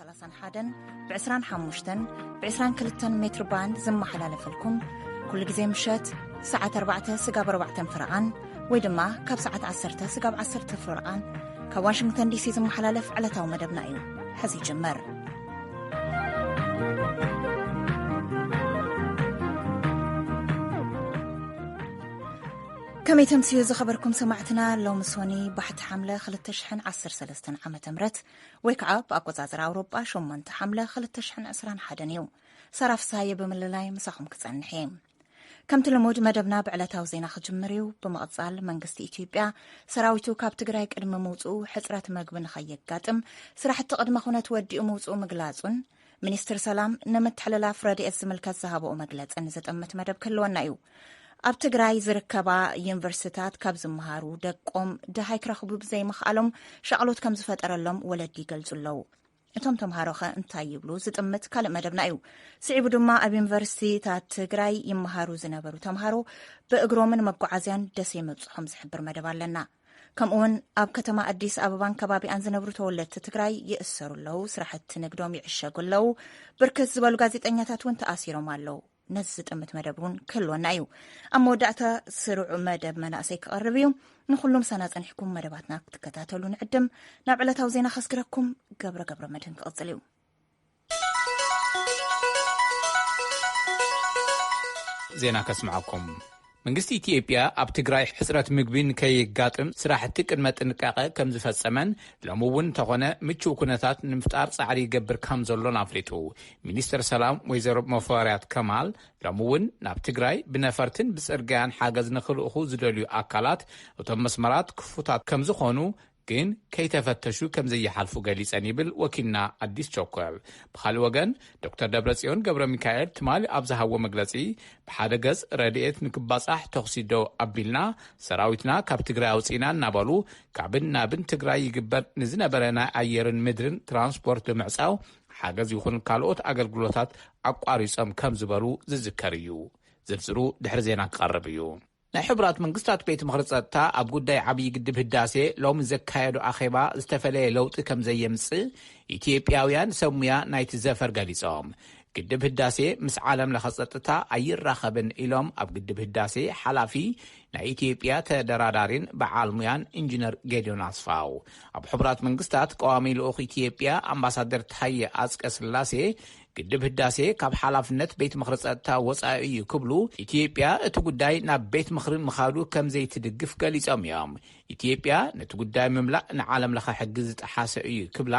ሰላሳን ሓደን ብ ዕስራን ሓሙሽተን ብ ዕስራን ክልተን ሜትር ባንድ ዝመሓላለፈልኩም፣ ኩሉ ግዜ ምሸት ሰዓት ኣርባዕተ ስጋብ ኣርባዕተን ፍረቓን፣ ወይ ድማ ካብ ሰዓት ዓሰርተ ስጋብ ዓሰርተ ፍረቓን፣ ካብ ዋሽንግተን ዲሲ ዝመሓላለፍ ዕለታዊ መደብና እዩ። ሕዚ ይጅመር። ከመይ ተምስዩ ዝኸበርኩም ሰማዕትና፣ ሎሚ ሶኒ ባሕቲ ሓምለ ክልተ ሽሕን ዓሰርተ ሰለስተን ዓመተ ምህረት፣ ወይ ከዓ ብኣቆጻጽራ ኣውሮጳ ሸሞንተ ሓምለ ክልተ ሽሕን ዕስራን ሓደን እዩ። ሰራ ፍስሃየ ብምልላይ ምሳኹም ክጸንሕ እየ። ከምቲ ልሙድ መደብና ብዕለታዊ ዜና ክጅምር እዩ። ብምቕጻል መንግስቲ ኢትዮጵያ ሰራዊቱ ካብ ትግራይ ቅድሚ ምውጽኡ ሕጽረት መግቢ ንኸየጋጥም ስራሕቲ ቅድመ ኩነት ወዲኡ ምውጽኡ ምግላጹን፣ ሚኒስትር ሰላም ንምትሕልላፍ ረድኤት ዝምልከት ዝሃበኦ መግለጽን ዝጥምት መደብ ክህልወና እዩ። ኣብ ትግራይ ዝርከባ ዩኒቨርሲታት ካብ ዝመሃሩ ደቆም ደሃይ ክረኽቡ ብዘይምኽኣሎም ሻቕሎት ከም ዝፈጠረሎም ወለዲ ይገልጹ ኣለዉ። እቶም ተምሃሮኸ እንታይ ይብሉ ዝጥምት ካልእ መደብና እዩ። ስዒቡ ድማ ኣብ ዩኒቨርሲቲታት ትግራይ ይመሃሩ ዝነበሩ ተምሃሮ ብእግሮምን መጓዓዝያን ደሴ ምብጽሖም ዝሕብር መደብ ኣለና። ከምኡውን ኣብ ከተማ ኣዲስ ኣበባን ከባቢኣን ዝነብሩ ተወለድቲ ትግራይ ይእሰሩ ኣለዉ፣ ስራሕቲ ንግዶም ይዕሸጉ ኣለዉ፣ ብርክት ዝበሉ ጋዜጠኛታት እውን ተኣሲሮም ኣለዉ። ነዚ ዝጥምት መደብ እውን ክህልወና እዩ። ኣብ መወዳእታ ስሩዕ መደብ መናእሰይ ክቐርብ እዩ። ንኹሉም ሳና ጸኒሕኩም መደባትና ክትከታተሉ ንዕድም። ናብ ዕለታዊ ዜና ከስግረኩም ገብረ ገብረ መድህን ክቕጽል እዩ። ዜና ከስምዓኩም። መንግስቲ ኢትዮጵያ ኣብ ትግራይ ሕጽረት ምግቢ ንከይጋጥም ስራሕቲ ቅድመ ጥንቃቐ ከም ዝፈጸመን ሎሚ እውን እንተኾነ ምቹእ ኩነታት ንምፍጣር ጻዕሪ ይገብር ከም ዘሎን ኣፍሊጡ። ሚኒስትር ሰላም ወይዘሮ መፈሪያት ከማል ሎሚ እውን ናብ ትግራይ ብነፈርትን ብጽርግያን ሓገዝ ንክልእኹ ዝደልዩ ኣካላት እቶም መስመራት ክፉታት ከም ዝኾኑ ግን ከይተፈተሹ ከም ዘይሓልፉ ገሊጸን ይብል ወኪልና ኣዲስ ቸኮል። ብኻልእ ወገን ዶክተር ደብረጽዮን ገብረ ሚካኤል ትማሊ ኣብ ዝሃቦ መግለጺ ብሓደ ገጽ ረድኤት ንክባጻሕ ተኹሲ ደው ኣቢልና ሰራዊትና ካብ ትግራይ ኣውጺእና እናበሉ ካብን ናብን ትግራይ ይግበር ንዝነበረ ናይ ኣየርን ምድርን ትራንስፖርት ብምዕጻው ሓገዝ ይኹን ካልኦት ኣገልግሎታት ኣቋሪጾም ከም ዝበሉ ዝዝከር እዩ። ዝርዝሩ ድሕሪ ዜና ክቐርብ እዩ። ናይ ሕቡራት መንግስታት ቤት ምኽሪ ጸጥታ ኣብ ጉዳይ ዓብዪ ግድብ ህዳሴ ሎሚ ዘካየዶ ኣኼባ ዝተፈለየ ለውጢ ከም ዘየምጽእ ኢትዮጵያውያን ሰብ ሙያ ናይቲ ዘፈር ገሊጾም። ግድብ ህዳሴ ምስ ዓለም ለኸ ጸጥታ ኣይራኸብን ኢሎም ኣብ ግድብ ህዳሴ ሓላፊ ናይ ኢትዮጵያ ተደራዳሪን በዓል ሙያን ኢንጂነር ጌዲዮን ኣስፋው። ኣብ ሕቡራት መንግስታት ቀዋሚ ልኡኽ ኢትዮጵያ ኣምባሳደር ታየ ኣጽቀ ስላሴ ግድብ ህዳሴ ካብ ሓላፍነት ቤት ምኽሪ ጸጥታ ወጻኢ እዩ ክብሉ፣ ኢትዮጵያ እቲ ጉዳይ ናብ ቤት ምኽሪ ምኻዱ ከም ዘይትድግፍ ገሊጾም እዮም። ኢትዮጵያ ነቲ ጉዳይ ምምላእ ንዓለም ለኸ ሕጊ ዝጠሓሰ እዩ ክብላ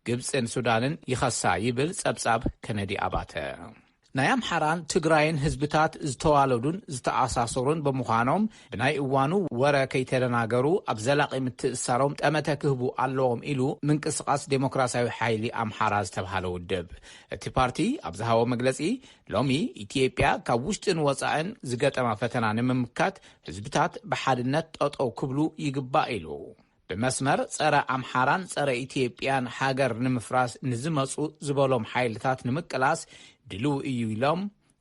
ግብጽን ሱዳንን ይኸሳ ይብል ጸብጻብ ከነዲ ኣባተ። ናይ ኣምሓራን ትግራይን ህዝብታት ዝተዋለዱን ዝተኣሳሰሩን ብምዃኖም ብናይ እዋኑ ወረ ከይተደናገሩ ኣብ ዘላቒ ምትእስሳሮም ጠመተ ክህቡ ኣለዎም ኢሉ ምንቅስቓስ ዴሞክራሲያዊ ሓይሊ ኣምሓራ ዝተብሃለ ውድብ። እቲ ፓርቲ ኣብ ዝሃቦ መግለጺ ሎሚ ኢትዮጵያ ካብ ውሽጥን ወጻእን ዝገጠማ ፈተና ንምምካት ህዝብታት ብሓድነት ጠጠው ክብሉ ይግባእ ኢሉ። ብመስመር ጸረ ኣምሓራን ጸረ ኢትዮጵያን ሃገር ንምፍራስ ንዝመጹ ዝበሎም ሓይልታት ንምቅላስ ድልው እዩ ኢሎም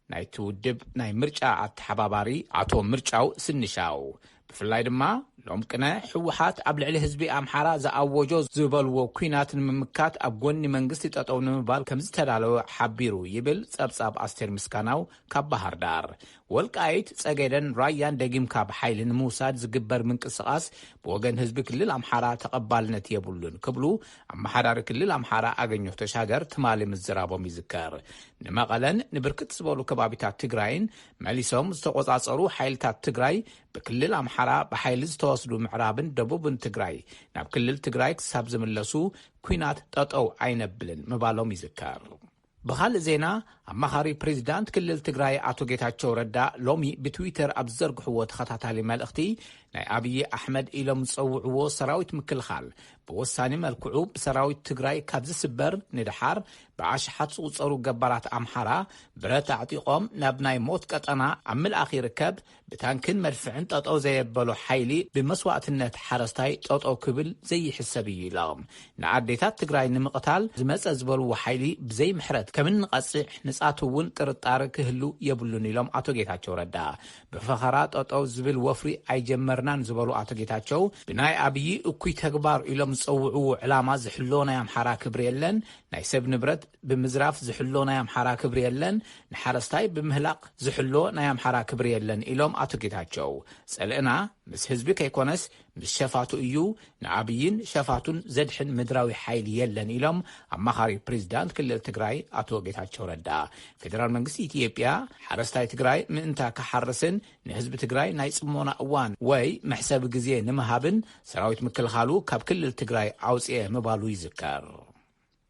ናይቲ ውድብ ናይ ምርጫ ኣተሓባባሪ ኣቶ ምርጫው ስንሻው። ብፍላይ ድማ ሎም ቅነ ህወሓት ኣብ ልዕሊ ህዝቢ ኣምሓራ ዝኣወጆ ዝበልዎ ኲናት ንምምካት ኣብ ጎኒ መንግስቲ ጠጠው ንምባል ከም ዝተዳለወ ሓቢሩ ይብል ጸብጻብ ኣስቴር ምስጋናው ካብ ባህር ዳር። ወልቃይት ጸገደን ራያን ደጊምካ ብሓይሊ ንምውሳድ ዝግበር ምንቅስቓስ ብወገን ህዝቢ ክልል ኣምሓራ ተቐባልነት የብሉን ክብሉ ኣመሓዳሪ ክልል ኣምሓራ ኣገኘሁ ተሻገር ትማሊ ምዝራቦም ይዝከር። ንመቐለን ንብርክት ዝበሉ ከባቢታት ትግራይን መሊሶም ዝተቆጻጸሩ ሓይልታት ትግራይ ብክልል ኣምሓራ ብሓይሊ ዝተወስዱ ምዕራብን ደቡብን ትግራይ ናብ ክልል ትግራይ ክሳብ ዝምለሱ ኲናት ጠጠው ኣይነብልን ምባሎም ይዝከር። ብኻልእ ዜና ኣማኻሪ ፕሬዚዳንት ክልል ትግራይ ኣቶ ጌታቸው ረዳ ሎሚ ብትዊተር ኣብ ዝዘርግሕዎ ተኸታታሊ መልእኽቲ ናይ ኣብዪ ኣሕመድ ኢሎም ዝጸውዕዎ ሰራዊት ምክልኻል ብወሳኒ መልክዑ ብሰራዊት ትግራይ ካብ ዝስበር ንድሓር ብኣሽሓት ዝቑጸሩ ገባራት ኣምሓራ ብረት ኣዕጢቖም ናብ ናይ ሞት ቀጠና ኣብ ምልኣኽ ይርከብ። ብታንክን መድፍዕን ጠጠው ዘየበሎ ሓይሊ ብመስዋእትነት ሓረስታይ ጠጠው ክብል ዘይሕሰብ እዩ ኢሎም። ንኣዴታት ትግራይ ንምቕታል ዝመፀ ዝበልዎ ሓይሊ ብዘይምሕረት ከም እንቐፅዕ ንፃት እውን ጥርጣረ ክህሉ የብሉን ኢሎም ኣቶ ጌታቸው ረዳ። ብፈኸራ ጠጠው ዝብል ወፍሪ ኣይጀመርናን ዝበሉ ኣቶ ጌታቸው ብናይ ኣብዪ እኩይ ተግባር ኢሎም ዝጸውዕዎ ዕላማ ዝሕሎ ናይ ኣምሓራ ክብሪ የለን፣ ናይ ሰብ ንብረት ብምዝራፍ ዝሕሎ ናይ ኣምሓራ ክብሪ የለን፣ ንሓረስታይ ብምህላቕ ዝሕሎ ናይ ኣምሓራ ክብሪ የለን ኢሎም ኣቶ ጌታቸው። ጸልእና ምስ ህዝቢ ከይኮነስ ምስ ሸፋቱ እዩ፣ ንኣብይን ሸፋቱን ዘድሕን ምድራዊ ሓይሊ የለን ኢሎም ኣማኻሪ ፕሬዚዳንት ክልል ትግራይ ኣቶ ጌታቸው ረዳ። ፌደራል መንግስቲ ኢትዮጵያ ሓረስታይ ትግራይ ምእንታ ክሓርስን ንህዝቢ ትግራይ ናይ ጽሞና እዋን ወይ መሕሰቢ ግዜ ንምሃብን ሰራዊት ምክልኻሉ ካብ ክልል ትግራይ ኣውፅኤ ምባሉ ይዝከር።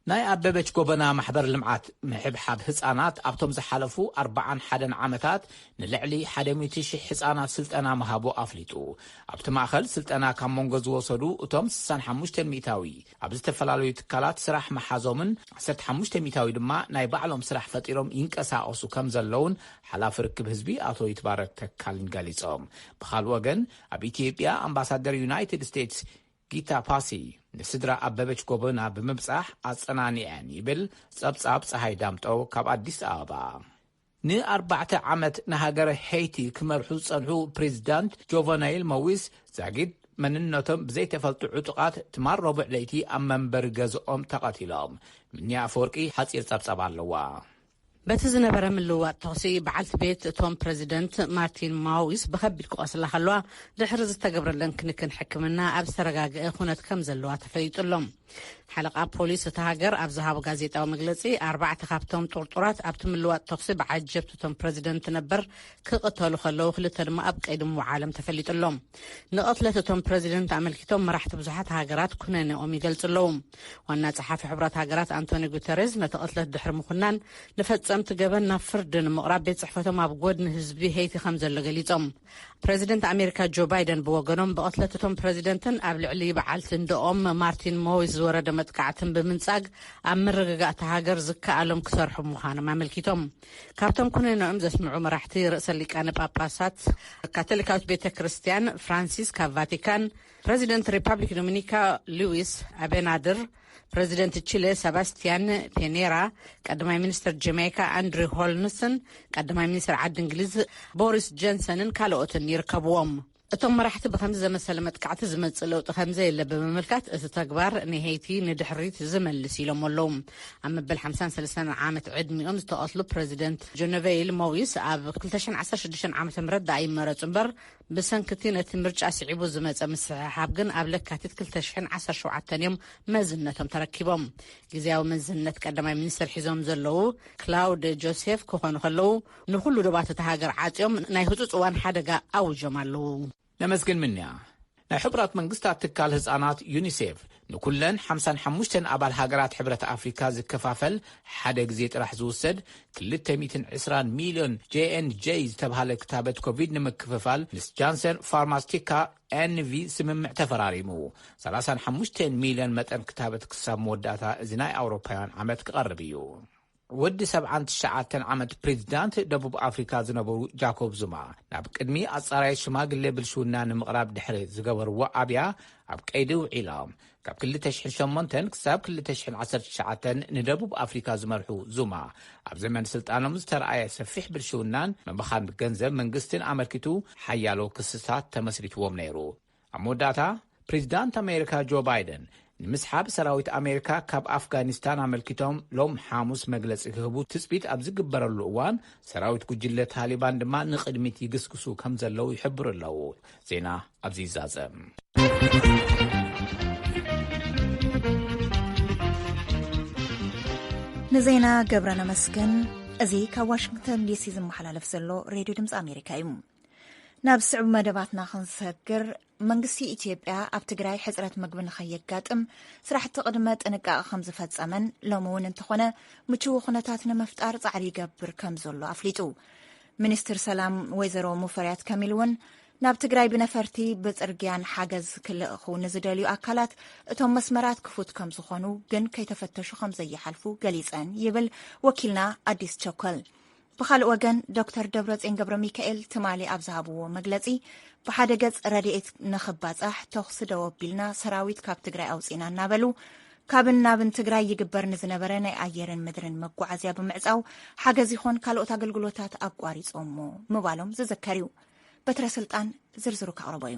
ናይ ኣበበች ጎበና ማሕበር ልምዓት ምሕብሓብ ህፃናት ኣብቶም ዝሓለፉ ኣርባዓን ሓደን ዓመታት ንልዕሊ ሓደ ሚእቲ ሽሕ ህፃናት ስልጠና ምሃቡ ኣፍሊጡ። ኣብቲ ማእኸል ስልጠና ካብ መንጎ ዝወሰዱ እቶም ስሳን ሓሙሽተን ሚእታዊ ኣብ ዝተፈላለዩ ትካላት ስራሕ መሓዞምን ዓሰርተ ሓሙሽተ ሚእታዊ ድማ ናይ ባዕሎም ስራሕ ፈጢሮም ይንቀሳቐሱ ከም ዘለውን ሓላፊ ርክብ ህዝቢ ኣቶ ይትባረክ ተካልን ገሊጾም። ብኻልእ ወገን ኣብ ኢትዮጵያ ኣምባሳደር ዩናይትድ ስቴትስ ጊታ ፓሲ ንስድራ ኣበበች ጎበና ብምብጻሕ ኣጸናኒዐን ይብል ጸብጻብ ጸሃይ ዳምጠው ካብ ኣዲስ ኣበባ። ንኣርባዕተ ዓመት ንሃገረ ሄይቲ ክመርሑ ዝጸንሑ ፕሬዚዳንት ጆቨናይል ሞዊስ ዛጊድ መንነቶም ብዘይተፈልጡ ዕጡቓት ትማል ረቡዕ ለይቲ ኣብ መንበሪ ገዝኦም ተቐቲሎም። ምንያ ኣፈወርቂ ሓጺር ጸብጻብ ኣለዋ። በቲ ዝነበረ ምልውዋጥ ተኹሲ በዓልቲ ቤት እቶም ፕሬዚደንት ማርቲን ማዊስ ብኸቢድ ክቖስላ ከለዋ ድሕሪ ዝተገብረለን ክንክን ሕክምና ኣብ ዝተረጋግአ ኩነት ከም ዘለዋ ተፈሊጡ ኣሎ። ሓለቓ ፖሊስ እታ ሃገር ኣብ ዝሃቦ ጋዜጣዊ መግለጺ ኣርባዕተ ካብቶም ጥርጡራት ኣብቲ ምልዋጥ ተኹሲ ብዓጀብቲ እቶም ፕሬዚደንት ነበር ክቕተሉ ከለዉ ክልተ ድማ ኣብ ቀይዲ ምውዓሎም ተፈሊጡ ኣሎ። ንቕትለት እቶም ፕሬዚደንት ኣመልኪቶም መራሕቲ ብዙሓት ሃገራት ኩነኔኦም ይገልጹ ኣለዉ። ዋና ጸሓፊ ሕቡራት ሃገራት ኣንቶኒ ጉተሬዝ ነቲ ቅትለት ድሕሪ ምኹናን ንፈጸምቲ ገበን ናብ ፍርዲ ንምቕራብ ቤት ጽሕፈቶም ኣብ ጎድኒ ህዝቢ ሄይቲ ከም ዘሎ ገሊጾም። ፕሬዚደንት ኣሜሪካ ጆ ባይደን ብወገኖም ብቕትለት እቶም ፕሬዚደንትን ኣብ ልዕሊ በዓልቲ እንደኦም ማርቲን ሞዊስ ዝወረደ መጥቃዕትን ብምንጻግ ኣብ ምርግጋእ እታ ሃገር ዝከኣሎም ክሰርሑ ምዃኖም ኣመልኪቶም። ካብቶም ኩነኔኦም ዘስምዑ መራሕቲ ርእሰ ሊቃነ ጳጳሳት ካቶሊካዊት ቤተ ክርስቲያን ፍራንሲስ ካብ ቫቲካን፣ ፕሬዚደንት ሪፓብሊክ ዶሚኒካ ሉዊስ ኣቤናድር፣ ፕሬዚደንት ቺለ ሰባስቲያን ፔኔራ፣ ቀዳማይ ሚኒስትር ጀማይካ ኣንድሪ ሆልንስን ቀዳማይ ሚኒስትር ዓዲ እንግሊዝ ቦሪስ ጆንሰንን ካልኦትን ይርከብዎም። እቶም መራሕቲ ብከምዚ ዘመሰለ መጥቃዕቲ ዝመጽእ ለውጢ ከም ዘየለ ብምምልካት፣ እቲ ተግባር ንሄይቲ ንድሕሪት ዝመልስ ኢሎም ኣለዉ። ኣብ መበል ሓምሳን ሰለስተን ዓመት ዕድሚኦም ዝተቐትሉ ፕሬዚደንት ጆነቬይል ሞዊስ ኣብ ክልተ ሽሕን ዓሰርተ ሽዱሽተን ዓመተ ምህረት ደኣ ይመረጹ እምበር፣ ብሰንኪ እቲ ነቲ ምርጫ ስዒቡ ዝመጸ ምስሕሓብ ግን ኣብ ለካቲት ክልተ ሽሕን ዓሰርተ ሸውዓተን እዮም መዝነቶም ተረኪቦም። ግዝያዊ መዝነት ቀዳማይ ሚኒስትር ሒዞም ዘለዉ ክላውድ ጆሴፍ ክኾኑ ከለዉ፣ ንኹሉ ዶባት እታ ሃገር ዓጽዮም ናይ ህጹጽ እዋን ሓደጋ ኣውጆም ኣለዉ። ነመስግን ምንያ። ናይ ሕቡራት መንግስታት ትካል ህጻናት ዩኒሴፍ ንኩለን ሓምሳን ሓሙሽተን ኣባል ሃገራት ሕብረት ኣፍሪካ ዝከፋፈል ሓደ ግዜ ጥራሕ ዝውሰድ ክልተ ሚእትን ዕስራን ሚልዮን ጄ ኤን ጄ ዝተብሃለ ክታበት ኮቪድ ንምክፍፋል ምስ ጃንሰን ፋርማስቲካ ኤን ቪ ስምምዕ ተፈራሪሙ። ሰላሳን ሓሙሽተን ሚልዮን መጠን ክታበት ክሳብ መወዳእታ እዚ ናይ ኣውሮፓውያን ዓመት ክቐርብ እዩ። ወዲ ሰብዓን ትሽዓተን ዓመት ፕሬዚዳንት ደቡብ ኣፍሪካ ዝነበሩ ጃኮብ ዙማ ናብ ቅድሚ ኣጻራይ ሽማግሌ ብልሽውና ንምቕራብ ድሕሪ ዝገበርዎ ኣብያ ኣብ ቀይዲ ውዒሎም። ካብ ክልተ ሽሕን ሸሞንተን ክሳብ ክልተ ሽሕን ዓሰርተ ትሽዓተን ንደቡብ ኣፍሪካ ዝመርሑ ዙማ፣ ኣብ ዘመን ስልጣኖም ዝተረኣየ ሰፊሕ ብልሽውናን ምብኻን ገንዘብ መንግስትን ኣመልኪቱ ሓያሎ ክስታት ተመስሪትዎም ነይሩ። ኣብ መወዳእታ፣ ፕሬዚዳንት ኣሜሪካ ጆ ባይደን ንምስሓብ ሰራዊት ኣሜሪካ ካብ ኣፍጋኒስታን ኣመልኪቶም ሎም ሓሙስ መግለጺ ክህቡ ትጽቢት ኣብ ዝግበረሉ እዋን፣ ሰራዊት ጉጅለ ታሊባን ድማ ንቕድሚት ይግስግሱ ከም ዘለዉ ይሕብሩ ኣለዉ። ዜና ኣብዚ ይዛዘም። ንዜና ገብረ ነመስግን። እዚ ካብ ዋሽንግተን ዲሲ ዝመሓላለፍ ዘሎ ሬድዮ ድምፂ ኣሜሪካ እዩ። ናብ ስዕብ መደባትና ክንሰግር፣ መንግስቲ ኢትዮጵያ ኣብ ትግራይ ሕፅረት ምግቢ ንኸየጋጥም ስራሕቲ ቅድመ ጥንቃቐ ከም ዝፈፀመን ሎሚ እውን እንተኾነ ምችው ኩነታት ንምፍጣር ፃዕሪ ይገብር ከም ዘሎ ኣፍሊጡ። ሚኒስትር ሰላም ወይዘሮ ሙፈሪያት ከሚል እውን ናብ ትግራይ ብነፈርቲ ብፅርግያን ሓገዝ ክልእኹ ንዝደልዩ ኣካላት እቶም መስመራት ክፉት ከም ዝኾኑ ግን ከይተፈተሹ ከም ዘይሓልፉ ገሊፀን ይብል ወኪልና ኣዲስ ቸኮል። ብኻልእ ወገን ዶክተር ደብረፅዮን ገብረ ሚካኤል ትማሊ ኣብ ዝሃብዎ መግለፂ ብሓደ ገፅ ረድኤት ንኽባፃሕ ተኹሲ ደው ኣቢልና ሰራዊት ካብ ትግራይ ኣውፂና እናበሉ ካብን ናብን ትግራይ ይግበር ንዝነበረ ናይ ኣየርን ምድርን መጓዓዝያ ብምዕፃው ሓገዝ ይኾን ካልኦት ኣገልግሎታት ኣቋሪፆሞ ምባሎም ዝዝከር እዩ። በትረ ስልጣን ዝርዝሩ ከቕርቦ እዩ።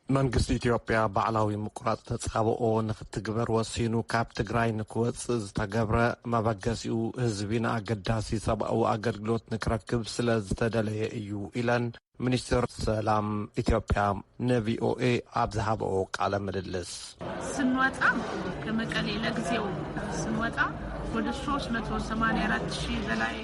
መንግስቲ ኢትዮጵያ ባዕላዊ ምቁራጽ ተጻብኦ ንኽትግበር ወሲኑ ካብ ትግራይ ንክወጽእ ዝተገብረ መበገሲኡ ህዝቢ ንኣገዳሲ ሰብኣዊ ኣገልግሎት ንክረክብ ስለ ዝተደለየ እዩ ኢለን ሚኒስትር ሰላም ኢትዮጵያ ንቪኦኤ ኣብ ዝሃበኦ ቃለ ምልልስ። ስንወጣ ከመቀሌ ለጊዜው ስንወጣ ወደ ሶስት መቶ ሰማንያ አራት ሺህ በላይ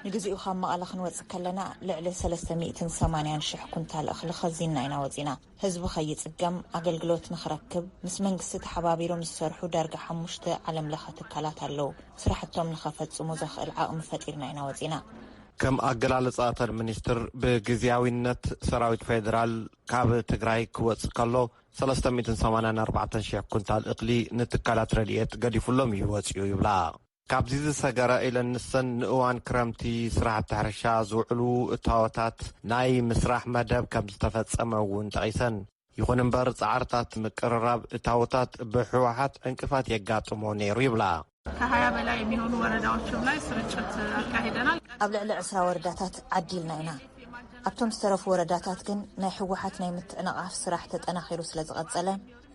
ንግዜኡ ካብ መቐለ ክንወጽእ ከለና ልዕሊ ሰለስተ ሚእትን ሰማንያን ሽሕ ኩንታል እኽሊ ኸዚንና ኢና ወጺና። ህዝቢ ከይጽገም ኣገልግሎት ንኽረክብ ምስ መንግስቲ ተሓባቢሮም ዝሰርሑ ዳርጋ ሓሙሽተ ዓለም ለኸ ትካላት ኣለዉ። ስራሕቶም ንኸፈጽሙ ዘኽእል ዓቕሚ ፈጢርና ኢና ወጺና። ከም ኣገላልጻ እተን ሚኒስትር ብግዝያዊነት ሰራዊት ፌደራል ካብ ትግራይ ክወጽእ ከሎ ሰለስተ ሚእትን ሰማንያን ኣርባዕተን ሽሕ ኩንታል እኽሊ ንትካላት ረድኤት ገዲፉሎም እዩ ወጺኡ ይብላ። ካብዚ ዝሰገረ ኢለን ንሰን ንእዋን ክረምቲ ስራሕቲ ሕርሻ ዝውዕሉ እታወታት ናይ ምስራሕ መደብ ከም ዝተፈጸመ እውን ጠቒሰን። ይኹን እምበር ጻዕርታት ምቅርራብ እታወታት ብህወሓት ዕንቅፋት የጋጥሞ ነይሩ ይብላ። ከሀያ በላይ የሚሆኑ ወረዳዎችም ላይ ስርጭት አካሂደናል። ኣብ ልዕሊ ዕስራ ወረዳታት ዓዲልና ኢና። ኣብቶም ዝተረፉ ወረዳታት ግን ናይ ህወሓት ናይ ምትዕንቓፍ ስራሕ ተጠናኺሩ ስለ ዝቐጸለ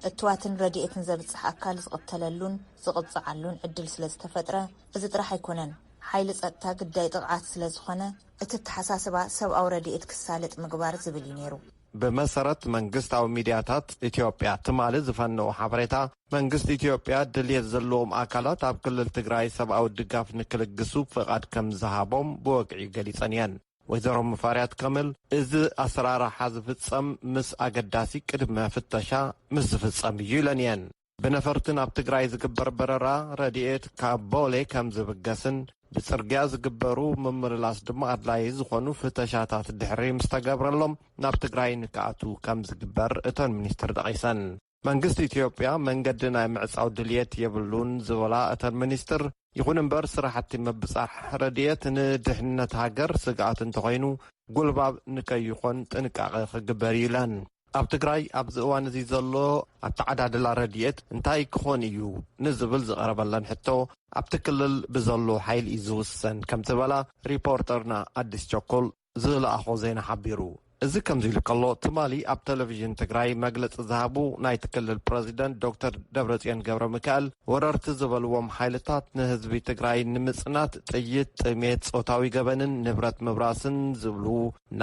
እትዋትን ረድኤትን ዘብጽሕ ኣካል ዝቕተለሉን ዝቕጽዓሉን ዕድል ስለ ዝተፈጥረ እዚ ጥራሕ ኣይኮነን። ሓይሊ ጸጥታ ግዳይ ጥቕዓት ስለ ዝኾነ እቲ ኣተሓሳስባ ሰብኣዊ ረድኤት ክሳለጥ ምግባር ዝብል እዩ ነይሩ። ብመሰረት መንግስታዊ ሚድያታት ኢትዮጵያ ትማሊ ዝፈነው ሓበሬታ መንግስቲ ኢትዮጵያ ድልየት ዘለዎም ኣካላት ኣብ ክልል ትግራይ ሰብኣዊ ድጋፍ ንክልግሱ ፍቓድ ከም ዝሃቦም ብወግዒ ገሊጸን እየን። ወይዘሮ ሙፋርያት ከምል እዚ ኣሰራርሓ ዝፍጸም ምስ ኣገዳሲ ቅድመ ፍተሻ ምስ ዝፍጸም እዩ ኢለን እየን። ብነፈርቲ ናብ ትግራይ ዝግበር በረራ ረድኤት ካብ ቦሌ ከም ዝብገስን ብጽርግያ ዝግበሩ ምምልላስ ድማ ኣድላዪ ዝኾኑ ፍተሻታት ድሕሪ ምስ ተገብረሎም ናብ ትግራይ ንክኣትዉ ከም ዝግበር እተን ሚኒስትር ጠቒሰን። መንግስቲ ኢትዮጵያ መንገዲ ናይ ምዕጻው ድልየት የብሉን ዝበላ እተን ሚኒስትር፣ ይኹን እምበር ስራሕቲ ምብጻሕ ረድኤት ንድሕንነት ሃገር ስግኣት እንተኾይኑ ጉልባብ ንከይኾን ጥንቃቐ ክግበር እዩ ኢለን። ኣብ ትግራይ ኣብዚ እዋን እዚ ዘሎ ኣተዓዳድላ ረድኤት እንታይ ክኾን እዩ ንዝብል ዝቐረበለን ሕቶ ኣብቲ ክልል ብዘሎ ሓይሊ እዩ ዝውሰን ከም ዝበላ ሪፖርተርና ኣዲስ ቸኮል ዝለኣኾ ዜና ሓቢሩ። እዚ ከምዚ ኢሉ ከሎ ትማሊ ኣብ ቴሌቪዥን ትግራይ መግለፂ ዝሃቡ ናይቲ ክልል ፕረዚደንት ዶክተር ደብረፅዮን ገብረ ሚካኤል ወረርቲ ዝበልዎም ሓይልታት ንህዝቢ ትግራይ ንምፅናት ጥይት፣ ጥሜት፣ ፆታዊ ገበንን ንብረት ምብራስን ዝብሉ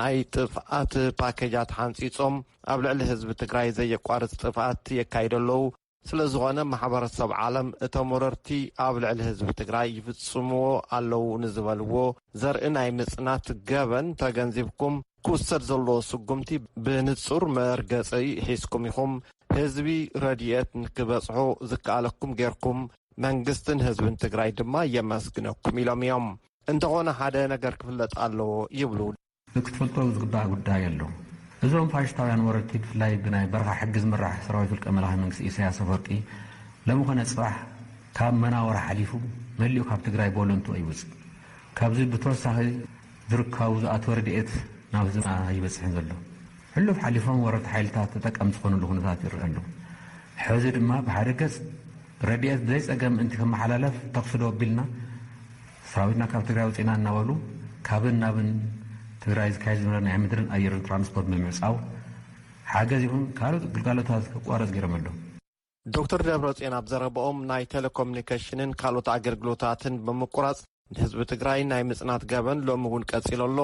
ናይ ጥፍኣት ፓኬጃት ሓንፂፆም ኣብ ልዕሊ ህዝቢ ትግራይ ዘየቋርፅ ጥፍኣት የካይዱ ኣለዉ። ስለዝኾነ ማሕበረሰብ ዓለም እቶም ወረርቲ ኣብ ልዕሊ ህዝቢ ትግራይ ይፍፅምዎ ኣለዉ ንዝበልዎ ዘርኢ ናይ ምፅናት ገበን ተገንዚብኩም ክውሰድ ዘለዎ ስጉምቲ ብንፁር መርገፂ ሒዝኩም ኢኹም። ህዝቢ ረድኤት ንክበፅሖ ዝከኣለኩም ጌርኩም መንግስትን ህዝብን ትግራይ ድማ የመስግነኩም ኢሎም እዮም። እንተኾነ ሓደ ነገር ክፍለጥ ኣለዎ ይብሉ። ክትፈልጦ ዝግባእ ጉዳይ ኣሎ። እዞም ፋሽስታውያን ወረርቲ ብፍላይ ብናይ በረኻ ሕጊ ዝምራሕ ሰራዊት ውልቀ መላኺ መንግስቲ ኢሳያስ ኣፈወርቂ ሎሚ ኮነ ፅባሕ ካብ መናወራ ሓሊፉ መሊኡ ካብ ትግራይ ቦለንቱ ኣይወፅእ። ካብዚ ብተወሳኺ ዝርከቡ ዝኣተወ ረድኤት ናብ ህዝብና ኣይበፅሕን ዘሎ። ሕሉፍ ሓሊፎም ወረርቲ ሓይልታት ተጠቀምቲ ዝኾኑሉ ኩነታት ይረአ ኣሎ። ሕዚ ድማ ብሓደ ገፅ ረድኤት ብዘይ ፀገም ምእንቲ ክመሓላለፍ ተኽሲ ደው ኣቢልና ሰራዊትና ካብ ትግራይ ኣውፂእና እናበሉ ካብን ናብን ትግራይ ዝካየድ ዝነበረ ናይ ምድርን ኣየርን ትራንስፖርት ብምዕፃው ሓገዝ ይኹን ካልኦት ግልጋሎታት ከቋረፅ ገይሮም ኣለዉ። ዶክተር ደብረፅዮን ኣብ ዘረብኦም ናይ ቴሌኮሙኒኬሽንን ካልኦት ኣገልግሎታትን ብምቁራፅ ንህዝቢ ትግራይ ናይ ምፅናት ገበን ሎሚ እውን ቀፂሉ ኣሎ።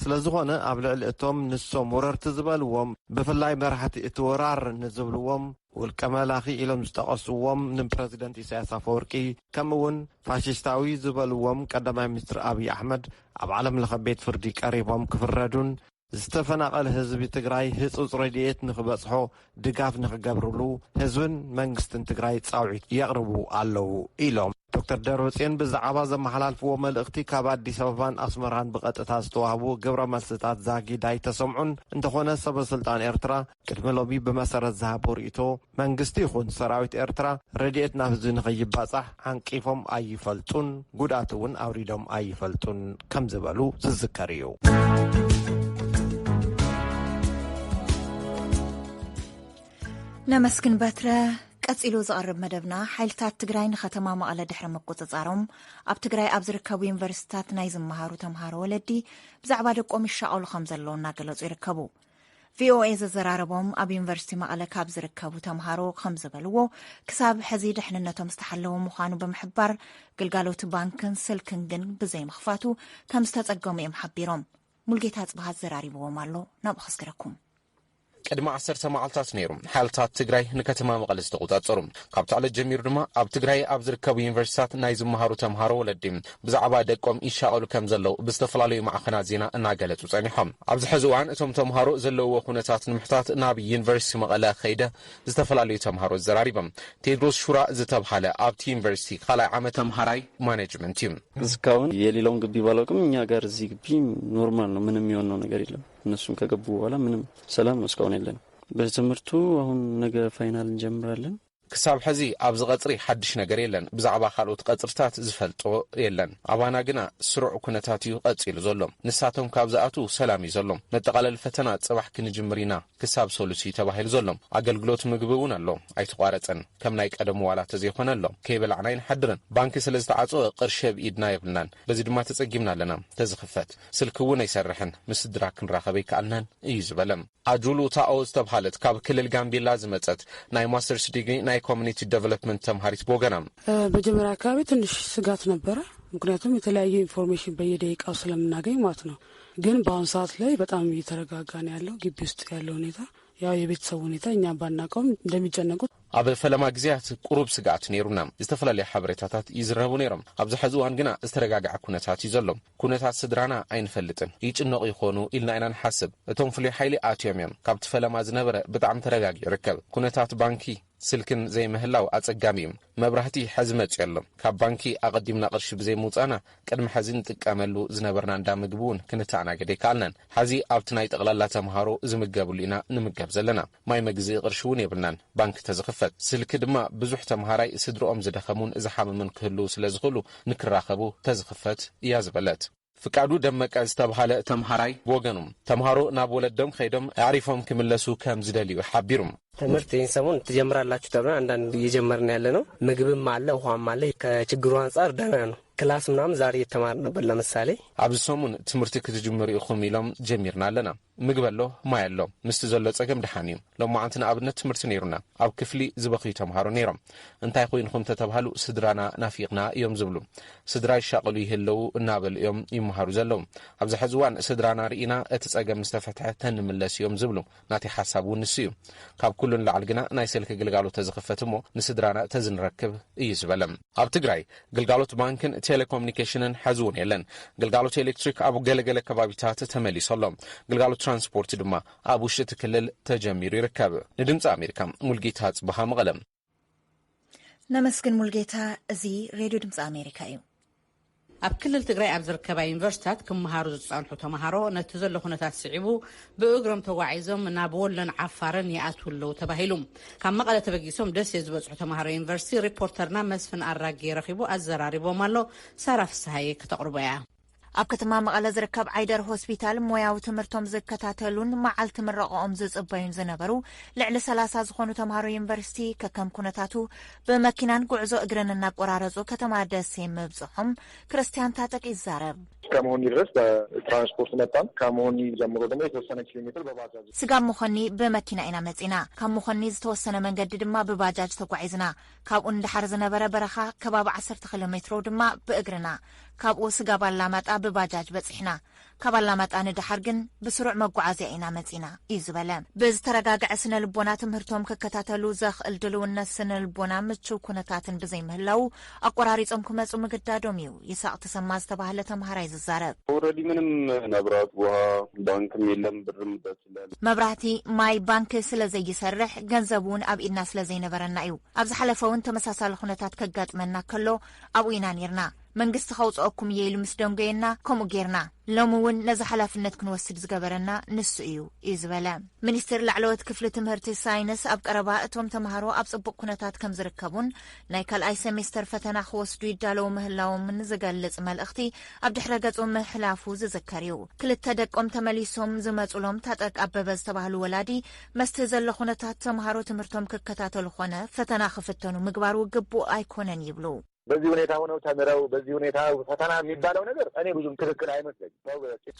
ስለዝኾነ ኣብ ልዕሊ እቶም ንሶም ወረርቲ ዝበልዎም ብፍላይ መራሕቲ እቲ ወራር ንዝብልዎም ውልቀ መላኺ ኢሎም ዝጠቐስዎም ንፕረዚደንት ኢሳያስ ኣፈወርቂ ከምኡ እውን ፋሽስታዊ ዝበልዎም ቀዳማይ ሚኒስትር ኣብይ ኣሕመድ ኣብ ዓለም ለኸ ቤት ፍርዲ ቀሪቦም ክፍረዱን ዝተፈናቐለ ህዝቢ ትግራይ ህፁፅ ረድኤት ንክበፅሖ ድጋፍ ንክገብርሉ ህዝብን መንግስትን ትግራይ ፃውዒት የቕርቡ ኣለዉ ኢሎም። ዶክተር ደብረፅዮን ብዛዕባ ዘመሓላልፍዎ መልእኽቲ ካብ ኣዲስ ኣበባን ኣስመራን ብቐጥታ ዝተዋህቡ ግብረ መልስታት ዛጊድ ኣይተሰምዑን። እንተኾነ ሰበ ስልጣን ኤርትራ ቅድሚ ሎሚ ብመሰረት ዝሃቦ ርእይቶ መንግስቲ ይኹን ሰራዊት ኤርትራ ረድኤት ናብ ህዝቢ ንኸይባጻሕ ዓንቂፎም ኣይፈልጡን፣ ጉድኣት እውን ኣውሪዶም ኣይፈልጡን ከም ዝበሉ ዝዝከር እዩ። ነመስግን በትረ። ቀጺሉ ዝቐርብ መደብና፣ ሓይልታት ትግራይ ንከተማ መቐለ ድሕሪ ምቁጽጻሮም ኣብ ትግራይ ኣብ ዝርከቡ ዩኒቨርሲቲታት ናይ ዝመሃሩ ተምሃሮ ወለዲ ብዛዕባ ደቆም ይሻቐሉ ከም ዘለዉ እናገለጹ ይርከቡ። ቪኦኤ ዘዘራረቦም ኣብ ዩኒቨርሲቲ መቐለ ካብ ዝርከቡ ተምሃሮ ከም ዝበልዎ፣ ክሳብ ሕዚ ድሕንነቶም ዝተሓለወ ምዃኑ ብምሕባር፣ ግልጋሎት ባንክን ስልክን ግን ብዘይምኽፋቱ ከም ዝተጸገሙ እዮም ሓቢሮም። ሙልጌታ ጽብሃት ዘራሪብዎም ኣሎ፣ ናብኡ ከስግረኩም። ቅድሚ ዓሰርተ መዓልታት ነይሩ፣ ሓይልታት ትግራይ ንከተማ መቐለ ዝተቖጻጸሩ። ካብቲ ዕለት ጀሚሩ ድማ ኣብ ትግራይ ኣብ ዝርከቡ ዩኒቨርሲታት ናይ ዝመሃሩ ተምሃሮ ወለዲ ብዛዕባ ደቆም ይሻቐሉ ከም ዘለዉ ብዝተፈላለዩ ማዕኸናት ዜና እናገለጹ ጸኒሖም። ኣብዚ ሕዚ እዋን እቶም ተምሃሮ ዘለውዎ ኩነታት ንምሕታት ናብ ዩኒቨርሲቲ መቐለ ከይደ ዝተፈላለዩ ተምሃሮ ዘራሪቦም። ቴድሮስ ሹራ ዝተብሃለ ኣብቲ ዩኒቨርሲቲ ካልኣይ ዓመት ተምሃራይ ማኔጅመንት እዩ። እስካሁን የሌላውን ግቢ ባላውቅም፣ እኛ ጋር እዚህ ግቢ ኖርማል ነው። ምንም የሚሆነው ነገር የለም። እነሱም ከገቡ በኋላ ምንም ሰላም ነው፣ እስካሁን የለንም። በትምህርቱ አሁን ነገ ፋይናል እንጀምራለን። ክሳብ ሕዚ ኣብዚ ቀጽሪ ሓድሽ ነገር የለን። ብዛዕባ ካልኦት ቀጽርታት ዝፈልጦ የለን። ኣባና ግና ስሩዕ ኩነታት እዩ ቀጺሉ ዘሎ። ንሳቶም ካብ ዝኣትዉ ሰላም እዩ ዘሎ። መጠቓለሊ ፈተና ጽባሕ ክንጅምር ኢና። ክሳብ ሰሉስ እዩ ተባሂሉ ዘሎ። ኣገልግሎት ምግቢ እውን ኣሎ፣ ኣይተቋረጸን። ከም ናይ ቀደሙ ዋላ ተዘይኮነ ኣሎ። ከይበላዕና ኣይንሓድርን። ባንኪ ስለ ዝተዓጸወ ቅርሺ ኣብ ኢድና የብልናን። በዚ ድማ ተጸጊምና ኣለና። ተዝኽፈት ስልኪ እውን ኣይሰርሕን። ምስ ስድራ ክንራኸብ ኣይከኣልናን እዩ ዝበለ። ኣጁሉ ታኦ ዝተብሃለት ካብ ክልል ጋምቤላ ዝመጸት ናይ ማስተርስ ዲግሪ ናይ ኮሚኒቲ ዴቨሎፕመንት ተምሃሪት ብወገና፣ እ፣ መጀመሪያ አካባቢ ትንሽ ስጋት ነበረ። ምክንያቱም የተለያየ ኢንፎርሜሽን በየደቂቃው ስለምናገኝ ማለት ነው። ግን በአሁኑ ሰዓት ላይ በጣም እየተረጋጋ ነው ያለው። ግቢ ውስጥ ያለው ሁኔታ፣ ያው የቤተሰቡ ሁኔታ እኛ ባናውቀውም እንደሚጨነቁት። ኣብ ፈለማ ግዜያት ቁሩብ ስግኣት ነይሩና። ዝተፈላለዩ ሓበሬታታት ይዝረቡ ነይሮም። ኣብዚ ሕዚ እዋን ግና ዝተረጋግዐ ኩነታት እዩ ዘሎ። ኩነታት ስድራና ኣይንፈልጥን፣ ይጭነቑ ይኾኑ ኢልና ኢና ንሓስብ። እቶም ፍሉይ ሓይሊ ኣትዮም እዮም። ካብቲ ፈለማ ዝነበረ ብጣዕሚ ተረጋጊኡ ይርከብ። ኩነታት ባንኪ፣ ስልክን ዘይምህላው ኣጸጋሚ እዩ። መብራህቲ ሕዚ መጺኡ ኣሎ። ካብ ባንኪ ኣቐዲምና ቅርሺ ብዘይምውጻእና፣ ቅድሚ ሕዚ ንጥቀመሉ ዝነበርና እንዳ ምግቢ እውን ክንተኣናገድ ኣይከኣልናን። ሕዚ ኣብቲ ናይ ጠቕላላ ተምሃሮ ዝምገብሉ ኢና ንምገብ ዘለና። ማይ መግዝኢ ቅርሺ እውን የብልናን፣ ባንኪ ተዝኽፈት። ስልኪ ድማ ብዙሕ ተምሃራይ ስድርኦም ዝደኸሙን ዝሓመሙን ክህልዉ ስለ ዝኽእሉ፣ ንክራኸቡ ተዝኽፈት እያ ዝበለት። ፍቃዱ ደመቀ ዝተብሃለ ተምሃራይ ብወገኑ፣ ተምሃሮ ናብ ወለዶም ከይዶም ኣዕሪፎም ክምለሱ ከም ዝደልዩ ሓቢሩ። ትምህርት ይህን ሰሞን ትጀምራላችሁ ተብለን፣ አንዳንድ እየጀመርን ያለ ነው። ምግብም አለ፣ ውሃም አለ። ከችግሩ አንጻር ደህና ነው። ክላስ ምናምን ዛሬ እየተማርን ነበር። ለምሳሌ፣ ኣብዚ ሰሙን ትምህርቲ ክትጅምሩ ኢኹም ኢሎም ጀሚርና ኣለና። ምግቢ ኣሎ፣ ማይ ኣሎ። ምስቲ ዘሎ ጸገም ደሓን እዩ። ሎማዓንቲ ንኣብነት ትምህርቲ ነይሩና። ኣብ ክፍሊ ዝበኽዩ ተምሃሮ ነይሮም። እንታይ ኮይንኹም ተተባህሉ፣ ስድራና ናፊቕና እዮም ዝብሉ። ስድራ ይሻቐሉ ይህለዉ እናበሉ እዮም ይመሃሩ ዘለዉ። ኣብዚ ሕዚ እዋን ስድራና ርኢና እቲ ጸገም ምስ ተፈትሐ ተንምለስ እዮም ዝብሉ። ናተይ ሓሳብ እውን ንሱ እዩ። ካብ ኩሉ ንላዕሊ ግና ናይ ስልኪ ግልጋሎት ተዝኽፈት እሞ ንስድራና ተዝንረክብ እዩ ዝበለ። ኣብ ትግራይ ግልጋሎት ባንክን ቴሌኮሙኒኬሽንን ሕዚ እውን የለን። ግልጋሎት ኤሌክትሪክ ኣብ ገለገለ ከባቢታት ተመሊሱ ኣሎ። ግልጋሎት ትራንስፖርት ድማ ኣብ ውሽጢ እቲ ክልል ተጀሚሩ ይርከብ። ንድምፂ ኣሜሪካ ሙልጌታ ጽብሃ መቐለ። ነመስግን ሙልጌታ። እዚ ሬድዮ ድምፂ ኣሜሪካ እዩ። ኣብ ክልል ትግራይ ኣብ ዝርከባ ዩኒቨርሲታት ክመሃሩ ዝጸንሑ ተምሃሮ ነቲ ዘሎ ኩነታት ስዒቡ ብእግሮም ተጓዒዞም ናብ ወሎን ዓፋርን ይኣትዉ ኣለዉ ተባሂሉ። ካብ መቐለ ተበጊሶም ደሴ ዝበጽሑ ተምሃሮ ዩኒቨርሲቲ ሪፖርተርና መስፍን ኣራጌ ረኺቡ ኣዘራሪቦም ኣሎ። ሳራ ፍስሃየ ከተቕርቦ እያ። ኣብ ከተማ መቐለ ዝርከብ ዓይደር ሆስፒታል ሞያዊ ትምህርቶም ዝከታተሉን መዓልቲ ምረቐኦም ዝጽበዩን ዝነበሩ ልዕሊ ሰላሳ ዝኾኑ ተምሃሮ ዩኒቨርሲቲ ከከም ኩነታቱ ብመኪናን ጉዕዞ እግርን እናቆራረጹ ከተማ ደሴ ምብጽሖም ክርስቲያን ታጠቅ ይዛረብ። እስከ መሆኒ ድረስ በትራንስፖርት መጣን። ከመሆኒ ጀምሮ ደግሞ የተወሰነ ኪሎ ሜትር በባጃጅ። ስጋብ መኾኒ ብመኪና ኢና መጺና። ካብ መኾኒ ዝተወሰነ መንገዲ ድማ ብባጃጅ ተጓዒዝና። ካብኡ ንደሓር ዝነበረ በረኻ ከባቢ ዓሰርተ ኪሎ ሜትሮ ድማ ብእግርና። ካብኡ ስጋብ ኣላማጣ ብባጃጅ በጺሕና። ካብ ኣላማጣ ንደሓር ግን ብስሩዕ መጓዓዝያ ኢና መጺና እዩ ዝበለ። ብዝተረጋግዐ ስነ ልቦና ትምህርቶም ክከታተሉ ዘኽእል ድልውነት ስነ ልቦና ምቹው ኩነታትን ብዘይምህላዉ ኣቆራሪጾም ክመጹ ምግዳዶም እዩ ይስሐቅ ተሰማ ዝተባህለ ተምሃራይ ዝዛረብ። ኦልሬዲ ምንም መብራት፣ ውሃ፣ ባንክም የለም፣ ብርም ደስ ይላል። መብራህቲ፣ ማይ፣ ባንክ ስለ ዘይሰርሕ ገንዘብ እውን ኣብ ኢድና ስለ ዘይነበረና እዩ። ኣብ ዝሓለፈ እውን ተመሳሳሊ ኩነታት ከጋጥመና ከሎ ኣብኡ ኢና ኔርና። መንግስቲ ከውፅኦኩም እየ ኢሉ ምስ ደንጎየና ከምኡ ጌርና። ሎሚ እውን ነዚ ሓላፍነት ክንወስድ ዝገበረና ንሱ እዩ እዩ ዝበለ። ሚኒስትር ላዕለዎት ክፍሊ ትምህርቲ ሳይንስ ኣብ ቀረባ እቶም ተምሃሮ ኣብ ጽቡቕ ኩነታት ከም ዝርከቡን ናይ ካልኣይ ሴሜስተር ፈተና ክወስዱ ይዳለዉ ምህላዎምን ዝገልጽ መልእኽቲ ኣብ ድሕረ ገጹ ምሕላፉ ዝዝከር እዩ። ክልተ ደቆም ተመሊሶም ዝመጹሎም ታጠቅ ኣበበ ዝተባህሉ ወላዲ መስቲ ዘሎ ኩነታት ተምሃሮ ትምህርቶም ክከታተሉ ኾነ ፈተና ክፍተኑ ምግባሩ ግቡእ ኣይኮነን ይብሉ። በዚህ ሁኔታ ሆነው ተምረው በዚህ ሁኔታ ፈተና የሚባለው ነገር እኔ ብዙም ትክክል አይመስለኝም።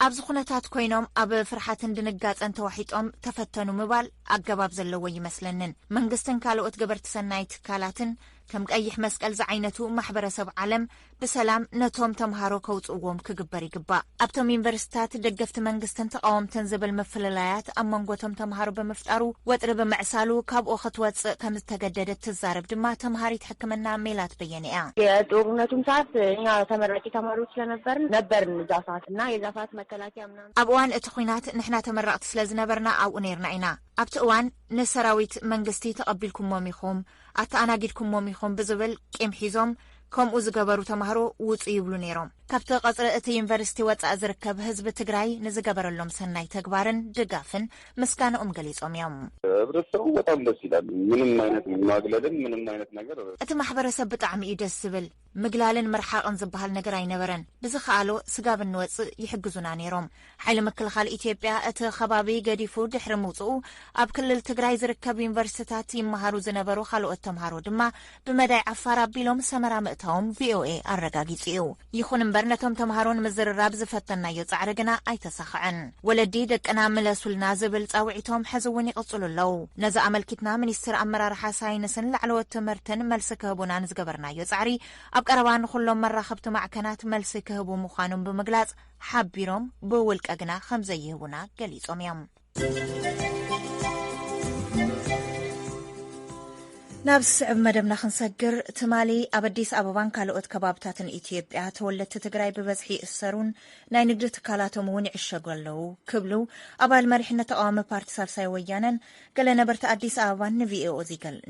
ኣብዚ ኩነታት ኮይኖም ኣብ ፍርሓትን ድንጋፀን ተዋሒጦም ተፈተኑ ምባል ኣገባብ ዘለዎ ይመስለንን። መንግስትን ካልኦት ገበርቲ ሰናይ ትካላትን ከም ቀይሕ መስቀል ዝዓይነቱ ማሕበረሰብ ዓለም ብሰላም ነቶም ተምሃሮ ከውፅእዎም ክግበር ይግባእ። ኣብቶም ዩኒቨርሲታት ደገፍቲ መንግስትን ተቃወምትን ዝብል ምፍልላያት ኣብ መንጎቶም ተምሃሮ ብምፍጣሩ ወጥሪ ብምዕሳሉ ካብኡ ክትወፅእ ከም ዝተገደደት ትዛረብ ድማ ተምሃሪት ሕክምና ሜላት በየነ እያ። የጦርነቱም ሰዓት እኛ ተመራቂ ተማሪዎች ስለነበርን ነበርን እዛ ሰዓት እና የዛ ሰዓት መከላከያ ምናምን ኣብ እዋን እቲ ኲናት ንሕና ተመረቕቲ ስለ ዝነበርና ኣብኡ ነይርና ኢና። ኣብቲ እዋን ንሰራዊት መንግስቲ ተቐቢልኩሞም ኢኹም፣ ኣተኣናጊድኩሞም ኢኹም ብዝብል ቂም ሒዞም ከምኡ ዝገበሩ ተማሃሮ ውፁ ይብሉ ነይሮም። ካብቲ ቀፅሪ እቲ ዩኒቨርሲቲ ወፃእ ዝርከብ ህዝቢ ትግራይ ንዝገበረሎም ሰናይ ተግባርን ድጋፍን ምስጋንኦም ገሊፆም እዮም። ህብረተሰቡ በጣም ደስ ይላል። ምንም አይነት ማግለልን ምንም አይነት ነገር እቲ ማሕበረሰብ ብጣዕሚ እዩ ደስ ዝብል። ምግላልን ምርሓቕን ዝበሃል ነገር ኣይነበረን። ብዝኸኣሎ ስጋብ እንወፅእ ይሕግዙና ነይሮም። ሓይሊ ምክልኻል ኢትዮጵያ እቲ ከባቢ ገዲፉ ድሕሪ ምውፅኡ ኣብ ክልል ትግራይ ዝርከብ ዩኒቨርሲቲታት ይመሃሩ ዝነበሩ ካልኦት ተምሃሮ ድማ ብመዳይ ዓፋር ኣቢሎም ሰመራ ምእታዎም ቪኦኤ ኣረጋጊፁ እዩ። ይኹን እምበር ነቶም ተምሃሮ ንምዝርራብ ዝፈተናዮ ፃዕሪ ግና ኣይተሳኸዐን። ወለዲ ደቅና ምለሱልና ዝብል ፃውዒቶም ሕዚ እውን ይቕፅሉ ኣለዉ። ነዚ ኣመልኪትና ሚኒስትር ኣመራርሓ ሳይንስን ላዕለዎት ትምህርትን መልሲ ክህቡና ንዝገበርናዮ ፃዕሪ ኣብ ቀረባ ንኹሎም መራኸብቲ ማዕከናት መልሲ ክህቡ ምዃኖም ብምግላፅ ሓቢሮም ብውልቀ ግና ከም ዘይህቡና ገሊፆም እዮም። ናብ ዝስዕብ መደብና ክንሰግር፣ ትማሊ ኣብ ኣዲስ ኣበባን ካልኦት ከባብታትን ኢትዮጵያ ተወለድቲ ትግራይ ብበዝሒ ይእሰሩን ናይ ንግዲ ትካላቶም እውን ይዕሸጉ ኣለዉ ክብሉ ኣባል መሪሕነት ተቃዋሚ ፓርቲ ሳልሳይ ወያነን ገለ ነበርቲ ኣዲስ ኣበባን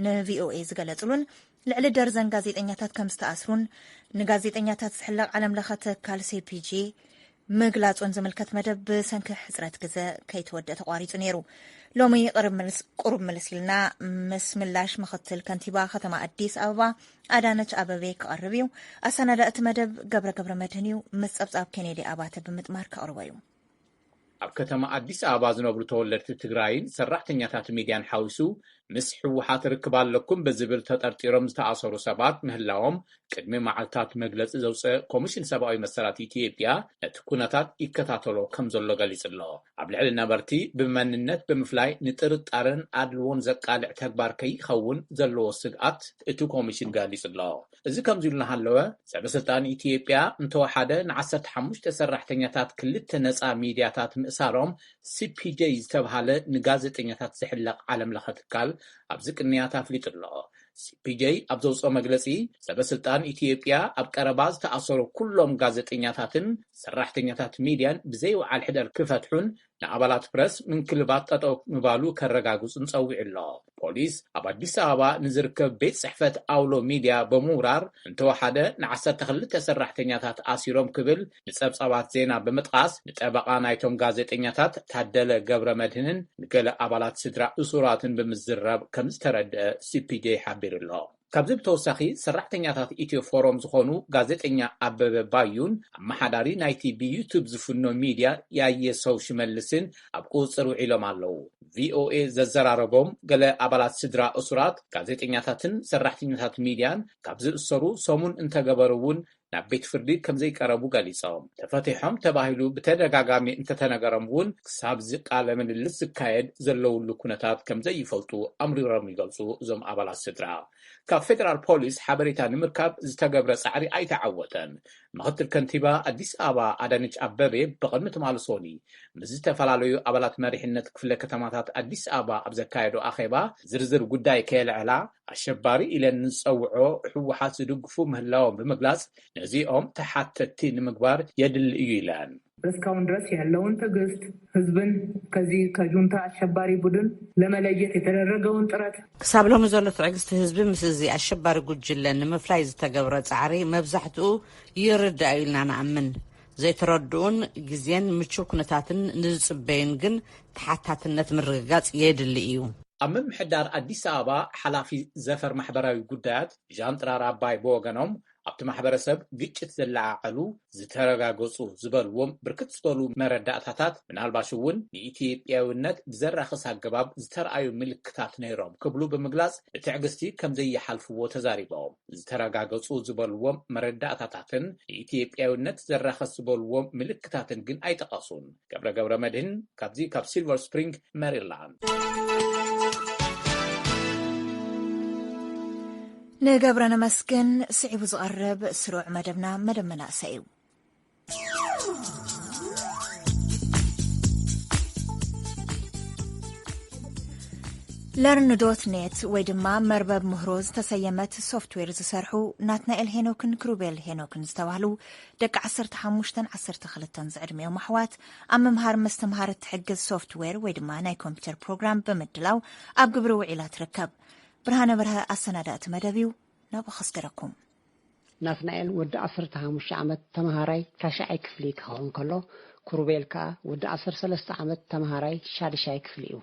ንቪኦኤ ዝገለጹሉን ልዕሊ ደርዘን ጋዜጠኛታት ከም ዝተኣስሩን ንጋዜጠኛታት ዝሕለቕ ዓለም ለኸ ትካል ሲ ፒ ጂ ምግላጹን ዝምልከት መደብ ብሰንኪ ሕጽረት ግዘ ከይተወደአ ተቋሪጹ ነይሩ። ሎሚ ቁሩብ ምልስ ኢልና ምስ ምላሽ ምኽትል ከንቲባ ከተማ ኣዲስ ኣበባ ኣዳነች ኣበቤ ክቐርብ እዩ። ኣሰናዳእቲ መደብ ገብረ ገብረ መድህን እዩ። ምስ ጸብጻብ ኬኔዲ ኣባተ ብምጥማር ከቕርቦ እዩ። ኣብ ከተማ ኣዲስ ኣበባ ዝነብሩ ተወለድቲ ትግራይን ሰራሕተኛታት ሚድያን ሓዊሱ ምስ ህወሓት ርክብ ኣለኩም ብዝብል ተጠርጢሮም ዝተኣሰሩ ሰባት ምህላዎም ቅድሚ መዓልታት መግለፂ ዘውፅአ ኮሚሽን ሰብኣዊ መሰላት ኢትዮጵያ ነቲ ኩነታት ይከታተሎ ከም ዘሎ ገሊፁ ኣሎ። ኣብ ልዕሊ ነበርቲ ብመንነት ብምፍላይ ንጥርጣረን ኣድልዎን ዘቃልዕ ተግባር ከይኸውን ዘለዎ ስግኣት እቲ ኮሚሽን ገሊፁ ኣሎ። እዚ ከምዚ ኢሉ እናሃለወ ሰበስልጣን ኢትዮጵያ እንተወሓደ ን15 ሰራሕተኛታት ክልተ ነፃ ሚድያታት ምእሳሮም ሲ ፒ ጄ ዝተብሃለ ንጋዜጠኛታት ዝሕለቕ ዓለም ለኸ ትካል ኣብዚ ቅንያት ኣፍሊጡ ኣሎ። ሲ ፒ ጄ ኣብ ዘውፅኦ መግለፂ ሰበስልጣን ኢትዮጵያ ኣብ ቀረባ ዝተኣሰሩ ኩሎም ጋዜጠኛታትን ሰራሕተኛታት ሚድያን ብዘይወዓል ሕደር ክፈትሑን ንኣባላት ፕረስ ምንክልባት ጠጠው ምባሉ ከረጋግፁን ፀዊዑ ኣሎ። ፖሊስ ኣብ ኣዲስ ኣበባ ንዝርከብ ቤት ፅሕፈት ኣውሎ ሚድያ ብምውራር እንተወሓደ ን12 ሰራሕተኛታት ኣሲሮም ክብል ንፀብፃባት ዜና ብምጥቓስ ንጠበቓ ናይቶም ጋዜጠኛታት ታደለ ገብረ መድህንን ንገለ ኣባላት ስድራ እሱራትን ብምዝራብ ከም ዝተረድአ ሲ ፒ ጄ ሓቢሩ ኣሎ። ካብዚ ብተወሳኺ ሰራሕተኛታት ኢትዮ ፎረም ዝኾኑ ጋዜጠኛ ኣበበ ባዩን ኣመሓዳሪ ናይቲ ብዩቱብ ዝፍኖ ሚድያ ያየ ሰው ሽመልስን ኣብ ቁፅፅር ውዒሎም ኣለዉ። ቪ ኦ ኤ ዘዘራረቦም ገለ ኣባላት ስድራ እሱራት ጋዜጠኛታትን ሰራሕተኛታት ሚድያን ካብ ዝእሰሩ ሰሙን እንተገበሩ እውን ናብ ቤት ፍርዲ ከም ዘይቀረቡ ገሊፆም። ተፈቲሖም ተባሂሉ ብተደጋጋሚ እንተተነገሮም እውን ክሳብ እዚ ቃለ ምልልስ ዝካየድ ዘለውሉ ኩነታት ከም ዘይፈልጡ ኣምሪሮም ይገልፁ። እዞም ኣባላት ስድራ ካብ ፌደራል ፖሊስ ሓበሬታ ንምርካብ ዝተገብረ ፃዕሪ ኣይተዓወተን። ምኽትል ከንቲባ ኣዲስ ኣበባ ኣዳነች ኣበቤ ብቕድሚ ትማሊ ሶኒ ምስ ዝተፈላለዩ ኣባላት መሪሕነት ክፍለ ከተማታት ኣዲስ ኣበባ ኣብ ዘካየዶ ኣኼባ ዝርዝር ጉዳይ ከየልዐላ ኣሸባሪ ኢለን ንዝፀውዖ ህወሓት ዝድግፉ ምህላዎም ብምግላፅ ነዚኦም ተሓተትቲ ንምግባር የድሊ እዩ ኢለን። እስካሁን ድረስ ያለውን ትዕግስት ህዝብን ከዚህ ከጁንታ አሸባሪ ቡድን ለመለየት የተደረገውን ጥረት ክሳብ ሎሚ ዘሎ ትዕግስቲ ህዝቢ ምስ እዚ ኣሸባሪ ጉጅለ ንምፍላይ ዝተገብረ ፃዕሪ መብዛሕትኡ ይርዳእ ኢልና ንኣምን። ዘይተረድኡን ግዜን ምቹው ኩነታትን ንዝፅበዩን ግን ተሓታትነት ምርግጋፅ የድሊ እዩ። ኣብ ምምሕዳር ኣዲስ ኣበባ ሓላፊ ዘፈር ማሕበራዊ ጉዳያት ዣን ጥራር ኣባይ ብወገኖም ኣብቲ ማሕበረሰብ ግጭት ዘለዓዓሉ ዝተረጋገጹ ዝበልዎም ብርክት ዝበሉ መረዳእታታት፣ ምናልባሽ እውን ንኢትዮጵያውነት ብዘራኽስ ኣገባብ ዝተረኣዩ ምልክታት ነይሮም ክብሉ ብምግላጽ፣ ብትዕግስቲ ከም ዘይሓልፍዎ ተዛሪቦም። ዝተረጋገጹ ዝበልዎም መረዳእታታትን ንኢትዮጵያውነት ዘራኽስ ዝበልዎም ምልክታትን ግን ኣይጠቐሱን። ገብረ ገብረ መድህን ካብዚ ካብ ሲልቨር ስፕሪንግ ሜሪላንድ። ንገብረ ነመስግን። ስዒቡ ዝቐርብ ስሩዕ መደብና መደብ መናእሰይ እዩ። ለርን ዶት ኔት ወይ ድማ መርበብ ምህሮ ዝተሰየመት ሶፍትዌር ዝሰርሑ ናትናኤል ሄኖክን ክሩቤል ሄኖክን ዝተባህሉ ደቂ ዓሰርተ ሓሙሽተን ዓሰርተ ክልተን ዝዕድሚኦም ኣሕዋት ኣብ ምምሃር ምስትምሃር እትሕግዝ ሶፍትዌር ወይ ድማ ናይ ኮምፒውተር ፕሮግራም ብምድላው ኣብ ግብሪ ውዒላ ትርከብ። ብርሃነ በርሀ ኣሰናዳእቲ መደብ እዩ። ናብኡ ከስደረኩም። ናትናኤል ወዲ ዓሰርተ ሓሙሽተ ዓመት ተምሃራይ ታሽዓይ ክፍሊ ክኸውን ከሎ፣ ክሩቤል ከኣ ወዲ ዓሰርተ ሰለስተ ዓመት ተምሃራይ ሻድሻይ ክፍሊ እዩ።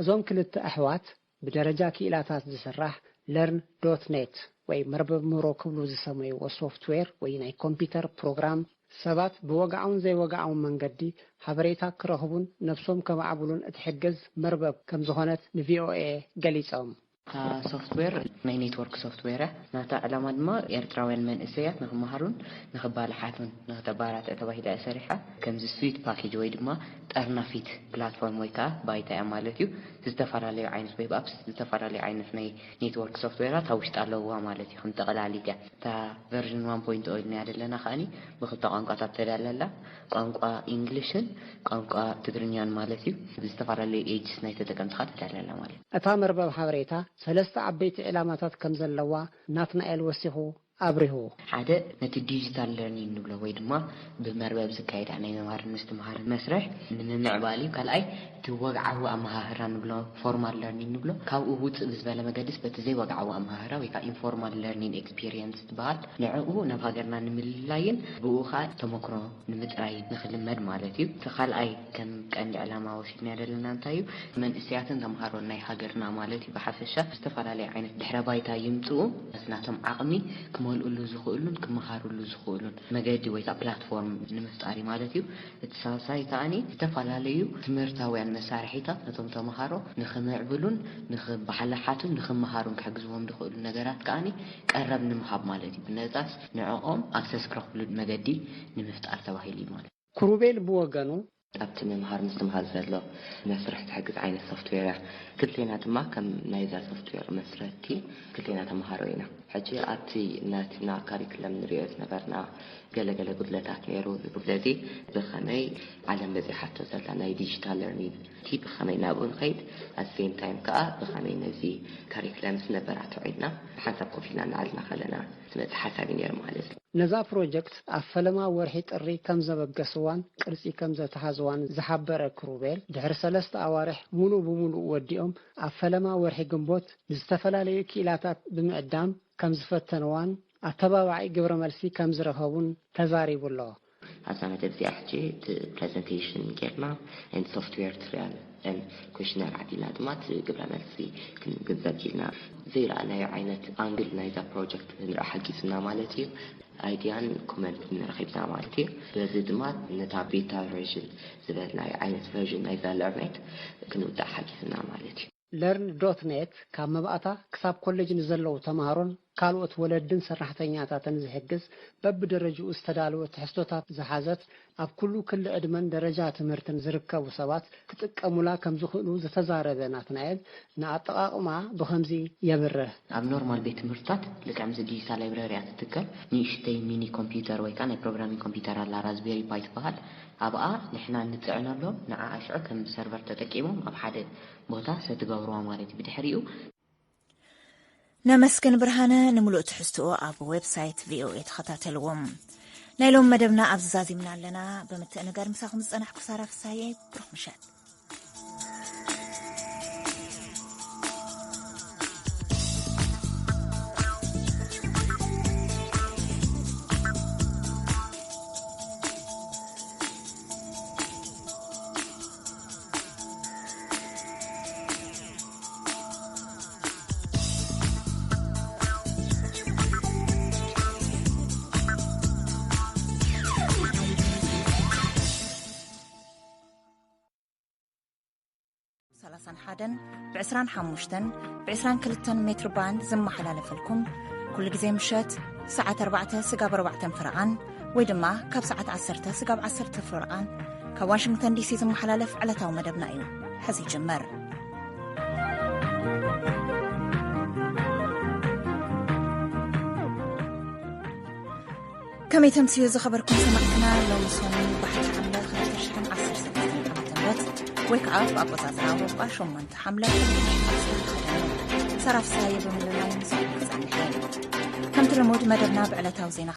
እዞም ክልተ ኣሕዋት ብደረጃ ክኢላታት ዝስራሕ ለርን ዶት ኔት ወይ መርበብ ምህሮ ክብሉ ዝሰመይዎ ሶፍትዌር ወይ ናይ ኮምፒውተር ፕሮግራም፣ ሰባት ብወግዓውን ዘይወግዓውን መንገዲ ሓበሬታ ክረኽቡን ነብሶም ከማዕብሉን እትሕግዝ መርበብ ከም ዝኾነት ንቪኦኤ ገሊጾም። እታ ሶፍትዌር ናይ ኔትወርክ ሶፍትዌር እያ። ናታ ዕላማ ድማ ኤርትራውያን መንእሰያት ንኽመሃሩን ንኽባላሓቱን ንኽተባራትዕ ተባሂላ እያ ሰሪሓ። ከምዚ ስዊት ፓኬጅ ወይ ድማ ጠርናፊት ፕላትፎርም ወይ ከዓ ባይታ እያ ማለት እዩ። ዝተፈላለዩ ዓይነት ዌብ ኣፕስ፣ ዝተፈላለዩ ዓይነት ናይ ኔትወርክ ሶፍትዌራት ኣብ ውሽጢ ኣለውዋ ማለት እዩ። ከም ጠቕላሊት እያ። እታ ቨርዥን ዋን ፖይንት ኦ ኢልና ዘለና ከዓኒ ብኽልተ ቋንቋታት ተዳለላ። ቋንቋ ኢንግሊሽን ቋንቋ ትግርኛን ማለት እዩ። ብዝተፈላለዩ ኤጅስ ናይ ተጠቀምቲ ከዓ ተዳለላ ማለት እዩ። እታ መርበብ ሓበሬታ ሰለስተ ዓበይቲ ዕላማታት ከም ዘለዋ ናትናኤል ወሲኹ ኣብሪሁ። ሓደ፣ ነቲ ዲጂታል ለርኒንግ ንብሎ ወይ ድማ ብመርበብ ዝካየድ ናይ ምምሃርን ምስትምሃርን መስርሕ ንምምዕባል እዩ። ካልኣይ፣ እቲ ወግዓዊ ኣመሃህራ ንብሎ፣ ፎርማል ለርኒንግ ንብሎ፣ ካብኡ ውፅእ ብዝበለ መገድስ በቲ ዘይወግዓዊ ኣመሃህራ ወይ ከዓ ኢንፎርማል ለርኒንግ ኤክስፒሪየንስ ዝበሃል ንዕኡ ናብ ሃገርና ንምልላይን ብኡ ከዓ ተመክሮ ንምጥራይ ንኽልመድ ማለት እዩ። እቲ ካልኣይ ከም ቀንዲ ዕላማ ወሲድናዮ ዘለና እንታይ እዩ? መንእሰያትን ተምሃሮን ናይ ሃገርና ማለት እዩ ብሓፈሻ ዝተፈላለየ ዓይነት ድሕረ ባይታ ይምፅኡ፣ ናቶም ዓቕሚ ክመልእሉ ዝኽእሉን ክመሃርሉ ዝኽእሉን መገዲ ወይ ከዓ ፕላትፎርም ንምፍጣር እዩ ማለት እዩ። እቲ ሳልሳይ ከዓኒ ዝተፈላለዩ ትምህርታውያን መሳርሒታት ነቶም ተምሃሮ ንኽምዕብሉን ንኽባሓላሓቱን ንኽመሃሩን ክሕግዝዎም ዝኽእሉ ነገራት ከዓኒ ቀረብ ንምሃብ ማለት እዩ። ብነፃስ ንዕኦም ኣክሰስ ክረኽብሉ መገዲ ንምፍጣር ተባሂሉ እዩ ማለት እዩ። ክሩቤል ብወገኑ፣ ኣብቲ ምምሃር ምስትምሃር ዘሎ መስርሕ ትሕግዝ ዓይነት ሶፍትዌር እያ። ክልቴና ድማ ከም ናይዛ ሶፍትዌር መስረቲ ክልቴና ተምሃሮ ኢና። ሕጂ ኣብቲ ናትና ካሪክለም ንሪኦ ዝነበርና ገለገለ ጉድለታት ነይሩ። እዚ ጉድለት እዚ ብኸመይ ዓለም በፂሓቶ ዘላ ናይ ዲጂታል ለርኒንግ እቲ ብኸመይ ናብኡ ንኸይድ፣ ኣት ሴም ታይም ከዓ ብኸመይ ነዚ ካሪክለምስ ነበራትዖ ኢልና ሓንሳብ ኮፍ ኢልና እናዓልና ከለና ዝመፅእ ሓሳብ እዩ ነይሩ ማለት እዩ። ነዛ ፕሮጀክት ኣብ ፈለማ ወርሒ ጥሪ ከም ዘበገስዋን ቅርጺ ከም ዘተሓዝዋን ዝሓበረ ክሩቤል፣ ድሕሪ ሰለስተ ኣዋርሕ ሙሉእ ብሙሉእ ወዲኦም ኣብ ፈለማ ወርሒ ግንቦት ንዝተፈላለዩ ክኢላታት ብምዕዳም ከም ዝፈተንዋን ኣተባባዒ ግብረ መልሲ ከም ዝረኸቡን ተዛሪቡ ኣሎ። ኣብዛ መደብ እዚኣ ሕጂ እቲ ፕሬዘንቴሽን ጌርና፣ and software trial and questionnaire ዓዲልና ድማ እቲ ግብረ መልሲ ክንግንዘብ ኪልና። ዘይረኣናዮ ዓይነት ኣንግል ናይዛ ፕሮጀክት ንርኢ ሓጊዙና ማለት እዩ። ኣይድያን ኮመንትን ረኺብና ማለት እዩ። በዚ ድማ ነታ ቤታ ቨርዥን ዝበልናዮ ዓይነት ቨርዥን ናይዛ ለርኔት ክንውዳእ ሓጊዙና ማለት እዩ። ለርን ዶት ኔት ካብ መባእታ ክሳብ ኮሌጅ ንዘለዉ ተምሃሮን ካልኦት ወለድን ሰራሕተኛታትን ዝሕግዝ በብደረጅኡ ዝተዳለወ ትሕዝቶታት ዝሓዘት ኣብ ኩሉ ክሊ ዕድመን ደረጃ ትምህርትን ዝርከቡ ሰባት ክጥቀሙላ ከም ዝኽእሉ ዝተዛረበ ናትናኤል፣ ንኣጠቓቕማ ብኸምዚ የብርህ። ኣብ ኖርማል ቤት ትምህርትታት ልክዕ ምስ ዲጂታል ላይብረሪ እያ ትትከል። ንእሽተይ ሚኒ ኮምፒውተር ወይ ከዓ ናይ ፕሮግራሚንግ ኮምፒውተር ኣላ፣ ራዝቤሪ ፓይ ትበሃል። ኣብኣ ንሕና ንፅዕነሎም፣ ንዓ ኣሽዑ ከም ሰርቨር ተጠቂሞም ኣብ ሓደ ቦታ ሰትገብርዋ ማለት እዩ። ብድሕሪኡ ነመስግን ብርሃነ። ንምሉእ ትሕዝትኡ ኣብ ዌብሳይት ቪኦኤ ተኸታተልዎም። ናይ ሎም መደብና ኣብዚ ዛዚምና ኣለና። ብምትእንጋር ምሳኹም ዝጸናሕኩ ሳራ ፍሳየ። ብሩኽ ምሸት። ሓደን ብ25ን ብ22ን ሜትር ባንድ ዝመሓላለፈልኩም፣ ኩሉ ግዜ ምሸት ሰዓት ኣርባዕተ ስጋብ ኣርባዕተን ፈረቓን፣ ወይ ድማ ካብ ሰዓት ዓሰርተ ስጋብ ዓሰርተ ፈረቓን ካብ ዋሽንግተን ዲሲ ዝመሓላለፍ ዕለታዊ መደብና እዩ። ሕዚ ይጅመር። ከመይ ተምስዩ ዝኸበርኩም ሰማዕትና፣ ሎሚ ሶኒ ባሕቲ ሓምለ ክልተ ሽሕን ዓሰርተ ሰለስተን ዓመተ ምህረት፣ ወይ ከዓ ብኣቆጻጽራ ኣውሮጳ ሸሞንተ ሓምለ ክልተ ሽሕን ዓሰርተ ሓደ። ሰራፍ ሳየ ብምልላይ ምሳኹም ክጸንሕ እየ። ከምቲ ልሙድ መደብና ብዕለታዊ ዜና